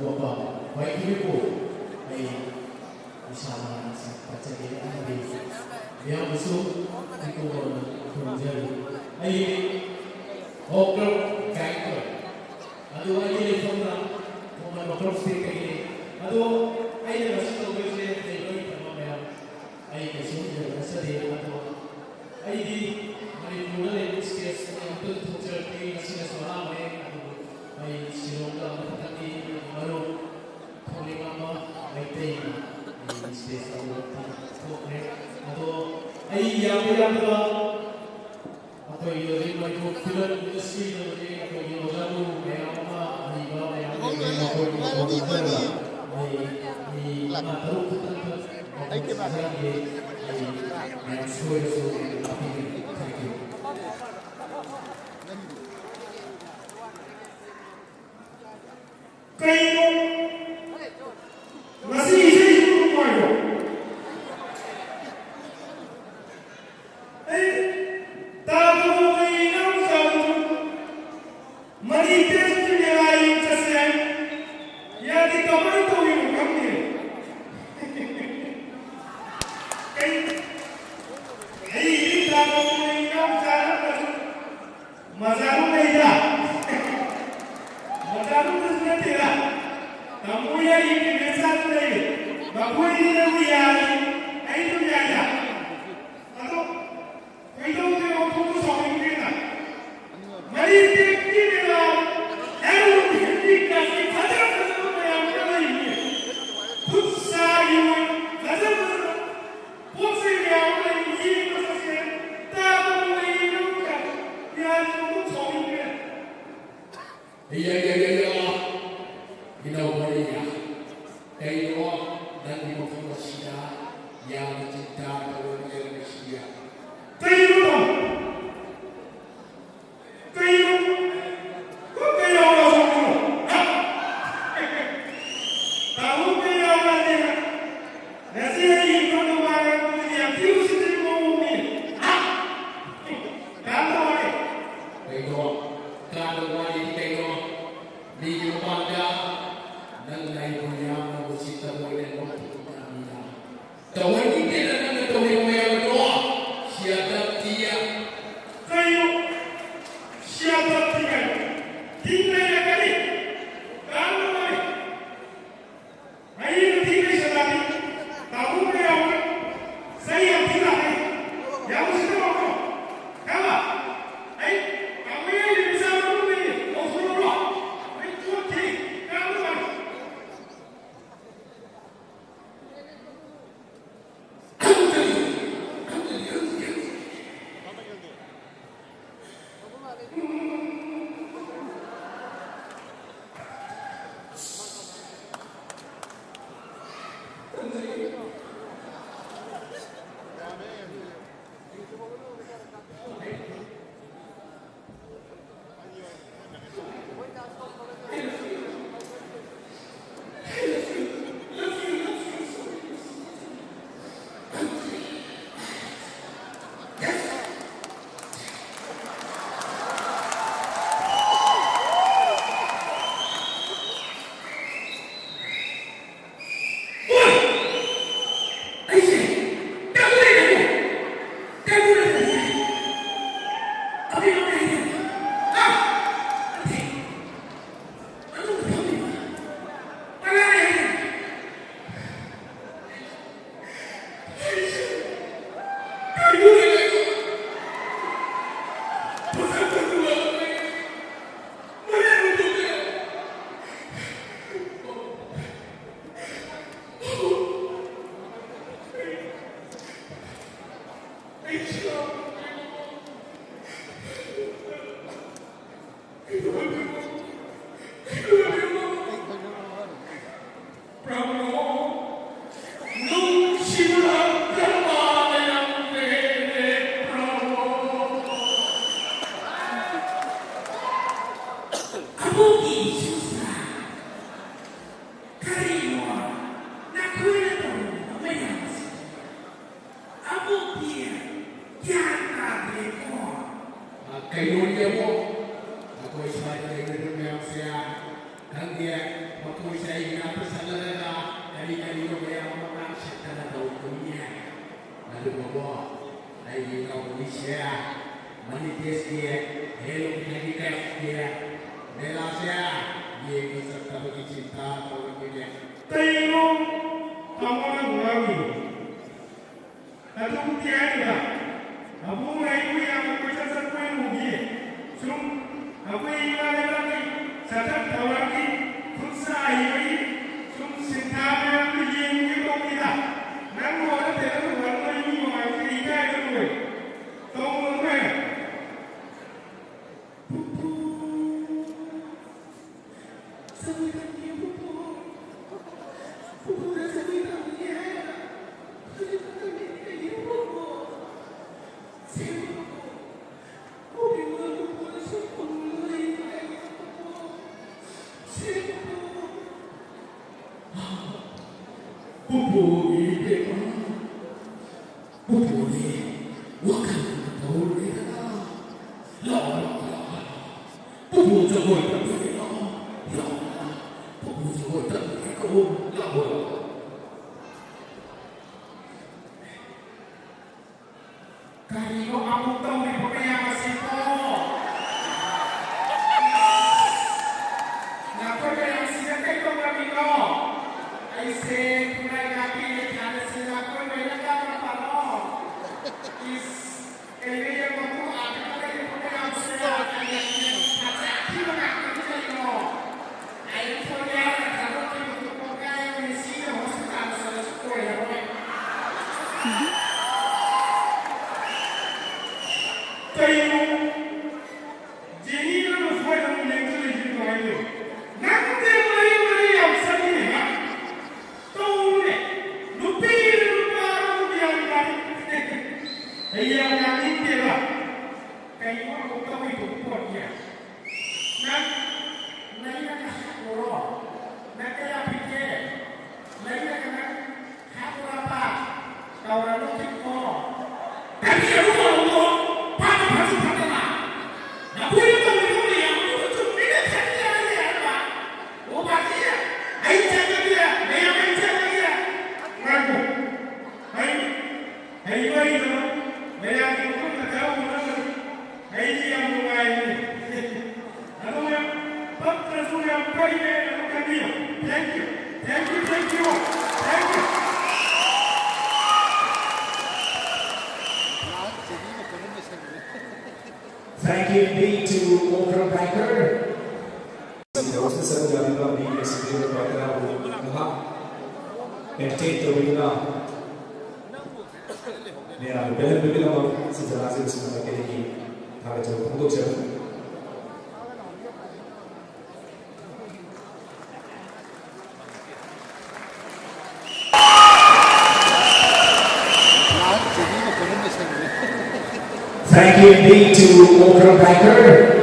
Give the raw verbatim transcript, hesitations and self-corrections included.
ꯄꯥꯝꯕ ꯍꯣꯏ ꯊꯤꯕꯤꯀꯣ꯫ ꯑꯩ ꯏꯁꯥꯅ ꯍꯥꯟꯅ ꯁꯛ ꯀꯠꯆꯒꯦ ꯑꯃꯗꯤ ꯃꯌꯥꯝꯕꯨꯁꯨ ꯑꯩ ꯀꯣꯡꯒꯣꯟꯗ ꯈꯨꯔꯨꯝꯖꯔꯤ꯫ ꯑꯩ ꯍꯣꯀꯔ ꯒꯥꯏꯗ ꯇꯧꯔꯦ꯫ ꯑꯗꯨ ꯑꯩꯒꯤ ꯂꯩꯐꯝꯅ ꯈꯣꯡꯃꯟ ꯍꯣꯀꯔ ꯁ꯭ꯇꯦꯠꯇꯒꯤꯅꯤ꯫ ꯑꯗꯣ ꯑꯩꯅ ꯉꯁꯤ ꯇꯧꯗꯣꯏꯁꯦ ꯂꯩꯕ ꯂꯩꯇꯕ ꯃꯌꯥꯝ ꯑꯩ ꯀꯩꯁꯨ ꯍꯦꯟꯅ ꯅꯠꯆꯗꯦ꯫ ꯑꯗꯣ ꯑꯩꯗꯤ ꯃꯅꯤꯄꯨꯔꯗ ꯂꯩꯕ ꯁ꯭ꯇꯦꯠꯁ ꯑꯃꯠꯇ ꯊꯣꯛꯆꯔꯛꯇꯦ꯫ ꯉꯁꯤꯅꯁꯨ ꯑꯍꯥꯟꯕꯅꯦ꯫ ꯑꯗꯨꯕꯨ ꯑꯩ ꯁꯤꯂꯣꯡꯗ ꯑꯃꯨꯛ ꯈꯛꯇꯪꯗꯤ ꯃꯔꯨꯞ ꯊꯣꯛꯂꯤꯕ ꯑꯃ ꯃꯩꯇꯩ ꯁ꯭ꯇꯦꯠꯁ ꯑꯃꯈꯛꯇꯪ ꯊꯣꯛꯈ꯭ꯔꯦ꯫ ꯑꯗꯣ ꯑꯩ ꯌꯥꯝꯕ ꯌꯥꯝꯗꯕ ꯑꯩꯈꯣꯏꯒꯤ ꯍꯧꯖꯤꯛ ꯃꯅꯤꯄꯨꯔ ꯐꯤꯂꯝ ꯏꯟꯗꯁꯇ꯭ꯔꯤꯗ ꯍꯧꯖꯤꯛ ꯑꯩꯈꯣꯏꯒꯤ ꯑꯣꯖꯥ ꯒꯨꯔꯨ ꯃꯌꯥꯝ ꯑꯃ ꯑꯍꯩꯕ ꯃꯌꯥꯝ ꯂꯩꯔꯦ꯫ ꯃꯈꯣꯏ ꯃꯈꯣꯏ ꯈꯔ ꯑꯩ ꯃꯤ ꯃꯉꯥ ꯇꯔꯨꯛ ꯈꯛꯇꯪꯈꯛ ꯃꯈꯣꯏ ꯁꯤꯖꯤꯟꯅꯒꯦ꯫ ꯑꯩ ꯃꯌꯥꯝ ꯁꯣꯏꯔꯁꯨ ꯑꯩ ꯇꯥꯛꯄꯤꯒꯅꯤ꯫ Thank you꯫ ꯀꯩꯅꯣ? ꯉꯁꯤ ꯏꯁꯩꯁꯤꯕꯨ ꯅꯨꯡꯉꯥꯏꯕ꯭ꯔꯣ? ꯑꯩ ꯇꯥꯕꯕꯨ ꯑꯩ ꯏꯅꯥꯎꯆꯥꯗꯨ ꯃꯅꯤ ꯇꯦꯁꯀꯤ ꯃꯦꯂꯥ ꯌꯦꯡ ꯆꯠꯁꯦ ꯍꯥꯏ꯫ ꯌꯥꯗꯦ, ꯀꯃꯥꯏꯅ ꯇꯧꯔꯤꯅꯣ ꯈꯪꯗꯦ꯫ ꯀꯩ-, ꯑꯩ ꯏꯅꯥꯎꯆꯥꯗꯨ ꯃꯖꯥꯔꯨ ꯂꯩꯗ꯫ ꯃꯖꯥꯔꯨꯗꯁꯨ ꯅꯠꯇꯦꯗ꯫ ꯇꯥꯃꯣ ꯌꯥꯏꯒꯤ ꯄꯦꯃꯦꯟ ꯆꯥꯗ ꯂꯩꯔꯦ꯫ ꯃꯈꯣꯏꯅꯤꯅꯕꯨ ꯌꯥꯔꯤ, ꯑꯩꯁꯨ ꯌꯥꯏꯗ꯫ ꯑꯗꯣ ꯀꯩꯗꯧꯗꯣꯏꯅꯣ ꯈꯣꯡꯎꯞ ꯁꯥꯎꯅꯤꯡꯗꯦꯅ꯫ ꯃꯔꯤ ꯇꯦꯛꯀꯤ ꯃꯦꯂꯥ, ꯍꯦꯟꯂꯨꯝ ꯍꯦꯟꯗꯤꯀ꯭ꯔꯥꯐꯀꯤ ꯐꯖ ꯐꯖꯕ ꯃꯌꯥꯝ ꯑꯃ ꯂꯩꯔꯤꯌꯦ꯫ ꯈꯨꯠ ꯁꯥꯒꯤ ꯑꯣꯏ ꯐꯖ ꯐꯖꯕ ꯄꯣꯠ ꯆꯩ ꯃꯌꯥꯝ ꯑꯃ ꯂꯩ, ꯌꯦꯡꯕ ꯆꯠꯁꯦ꯫ ꯇꯥꯕꯕꯨ ꯑꯩ ꯏꯅꯧꯗ ꯌꯥꯝꯅ ꯁꯥꯎꯅꯤꯡꯈ꯭ꯔꯦ꯫ ꯌꯥ, ꯌꯥ, ꯌꯥ, ꯌꯥ꯫ ꯏꯅꯧ ꯋꯥꯔꯤꯌꯥ꯫ ꯀꯩꯅꯣ ꯅꯪꯒꯤ ꯃꯐꯝ ꯑꯁꯤꯗ ꯌꯥꯝꯅ ꯆꯤꯟꯇꯥ ꯇꯧꯔꯒ ꯂꯩꯔꯝꯃꯤꯁꯤꯗꯤ? ꯀꯩꯅꯣ? ꯀꯩꯅꯣ? ꯀꯩ ꯌꯥꯎꯔ ꯁꯣꯛꯄꯅꯣ? ꯍꯥ? ꯇꯥꯃꯣ ꯀꯩ ꯌꯥꯎꯔ ꯂꯩꯔꯦ? ꯉꯁꯤ ꯑꯩ ꯏꯪꯈꯣꯜꯗ ꯋꯥꯔꯦ, ꯃꯣꯏꯗꯤ ꯌꯥꯝ ꯊꯤ ꯎꯁꯤꯠꯇ꯭ꯔꯤꯕ ꯃꯑꯣꯡꯅꯤ꯫ ꯍꯥ? ꯀꯥꯟꯗ ꯋꯥꯔꯦ꯫ ꯀꯩꯅꯣ? ꯀꯥꯟꯗ ꯋꯥꯔꯦꯗꯤ ꯀꯩꯅꯣ? ꯃꯤꯒꯤ ꯃꯃꯥꯡꯗ ꯀꯔꯤꯅꯣ ꯅꯈꯣꯏꯅ ꯇꯧꯔꯤꯕ ꯃꯌꯥꯝꯁꯤ? ꯑꯃꯨꯛꯇꯤ ꯒ꯭ꯌꯥꯟ ꯇꯥꯗ꯭ꯔꯦꯀꯣ꯫ ꯑ, ꯀꯩꯅꯣꯅꯦ ꯑꯃꯨꯛ? ꯑꯩꯈꯣꯏ ꯁ꯭ꯋꯥꯏꯗ ꯂꯩꯔꯤꯕ ꯃꯌꯥꯝꯁꯦ ꯈꯪꯗꯦ, ꯃꯈꯣꯏꯁꯦ ꯑꯩꯒꯤ ꯅꯥꯛꯇ ꯆꯠꯂꯒ ꯀꯔꯤ ꯀꯔꯤꯅꯣ ꯃꯌꯥꯝ ꯑꯃ ꯉꯥꯡ ꯁꯛꯇꯅ ꯇꯧꯕꯅꯤꯅꯦ꯫ ꯑꯗꯨꯒꯀꯣ, ꯑꯩꯒꯤ ꯏꯅꯥꯎꯅꯨꯄꯤꯁꯦ ꯃꯅꯤꯇꯦꯁꯀꯤ ꯍꯦꯂꯣ ꯍꯦꯟꯗꯤꯀ꯭ꯔꯥꯐꯀꯤ ꯃꯦꯂꯥꯁꯦ ꯌꯦꯡꯕ ꯆꯠꯇꯕꯒꯤ ꯆꯤꯟꯇꯥ ꯇꯧꯔꯝꯃꯤꯅꯦ꯫ ꯀꯩꯅꯣ ꯇꯥꯃꯣꯅ ꯉꯥꯡꯉꯤ? ꯑꯗꯨꯕꯨꯗꯤ ꯍꯥꯏꯔꯤꯕ ꯑꯕꯨꯡ ꯑꯩꯕꯨ ꯌꯥꯝꯅ ꯀꯣꯏꯆꯠ ꯆꯠꯄ ꯑꯣꯏꯅ ꯎꯈꯤ꯫ ꯁꯨꯝ ꯑꯩꯈꯣꯏ ꯏꯃꯥ ꯂꯩꯕꯥꯛꯀꯤ ꯆꯠꯊ ꯊꯧꯔꯥꯡꯒꯤ ꯈꯨꯠ ꯁꯥ ꯍꯩꯕꯒꯤ ꯁꯨꯝ ꯁꯤꯟꯊꯥ ꯃꯌꯥꯝꯗꯨ ꯌꯦꯡꯒꯦ ꯇꯧꯕꯅꯤꯗ꯫ ꯅꯪ ꯂꯣꯏꯔ ꯇꯦꯔꯦ ꯂꯣꯏꯔ ꯅꯣꯏ ꯃꯤ ꯃꯃꯥꯡꯁꯤꯗ ꯏꯀꯥꯏꯕ ꯂꯣꯏꯔꯦ꯫ ꯇꯧꯅꯨ ꯍꯦ꯫ ꯄꯨꯄꯨ꯫ ꯖꯒꯣꯏ ꯇꯝꯕꯤꯌꯨ ꯄꯨꯄꯨ꯫ ꯄꯨꯄꯨꯅ ꯖꯒꯣꯏ ꯇꯝꯕꯤꯒꯦ ꯍꯥꯏꯔꯒ ꯍꯧꯖꯤꯛ ꯇꯝꯕꯤꯔꯤꯉꯩꯒꯤ ꯄꯨꯄꯨ꯫ ꯁꯦꯝꯕ ꯄꯨꯄꯨ꯫ ꯄꯨꯄꯨꯅ ꯄꯨꯄꯨꯅ ꯁꯨꯝ ꯄꯨꯄꯨꯅ ꯂꯩꯔꯤꯉꯩꯒꯤ ꯄꯨꯄꯨ꯫ ꯁꯦꯝꯕ ꯄꯨꯄꯨ꯫ ꯄꯨꯄꯨꯒꯤ ꯏꯕꯦꯝꯃ꯫ ꯄꯨꯄꯨꯅꯦ, ꯋꯥꯈꯜ ꯇꯧꯔꯦꯗꯅ꯫ ꯂꯥꯛꯑꯣ, ꯂꯥꯛꯑꯣ, ꯂꯥꯛꯑꯣ, ꯂꯥꯛꯑꯣ꯫ ꯄꯨꯄꯨ ꯖꯒꯣꯏ ꯇꯝꯕꯤꯒꯦ, ꯂꯥꯛꯑꯣ, ꯂꯥꯛꯑꯣ, ꯂꯥꯛꯑꯣ꯫ ꯄꯨꯄꯨ ꯖꯒꯣꯏ ꯇꯝꯕꯤꯒꯦꯀꯣ, ꯂꯥꯛꯑꯣ, ꯂꯥꯛꯑꯣ꯫ ꯀꯔꯤꯅꯣ ꯑꯃꯨꯛ ꯇꯧꯔꯤꯕ ꯃꯌꯥꯝ ꯑꯁꯤꯕꯣ? ꯅꯈꯣꯏ ꯃꯌꯥꯝꯁꯤꯅ ꯀꯩꯗꯧꯔꯝꯃꯤꯅꯣ? ꯑꯩꯁꯦ ꯈꯨꯔꯥꯏ ꯅꯥꯄꯤ ꯂꯩꯈꯥꯗ ꯁꯦꯟꯖꯥ ꯀꯣꯏꯕ ꯑꯣꯏꯅ ꯀꯥꯕ ꯄꯥꯂꯣ꯫ ꯏꯁ, ꯀꯩꯅꯣ ꯌꯦꯡꯉꯣ, ꯑꯥꯗ ꯂꯩꯔꯤꯕ ꯃꯌꯥꯝꯁꯦ ꯐꯖꯈꯤꯕ ꯉꯥꯛꯇꯅꯤ ꯀꯩꯅꯣ꯫ ꯑꯩ ꯊꯣꯏꯅ ꯊꯥꯗꯣꯛꯈꯤꯕ ꯀꯣꯡꯒꯥꯏ ꯑꯃꯅꯤ ꯁꯤꯅ Thank you, thank you, thank you. Thank you indeed to Okra Banker. ꯁꯤꯗ ꯁꯔꯨꯛ ꯌꯥꯕꯤꯕ ꯃꯤ ꯑꯁꯤꯒꯤ ꯄꯥꯏꯈꯠꯂꯛꯄ ꯉꯥꯏꯍꯥꯛ entertain ꯇꯧꯕꯤꯗꯨꯅ ꯃꯌꯥꯝꯕꯨ ꯄꯦꯜꯍꯟꯕꯤꯅꯕ ꯁꯤꯟꯖꯥ ꯂꯥꯡꯖꯥꯁꯤꯡ ꯑꯃ ꯀꯦꯔꯤꯒꯤ ꯊꯥꯒꯠꯆꯕ ꯐꯣꯡꯗꯣꯛꯆꯔꯤ꯫ Thank you indeed to Okra Banker.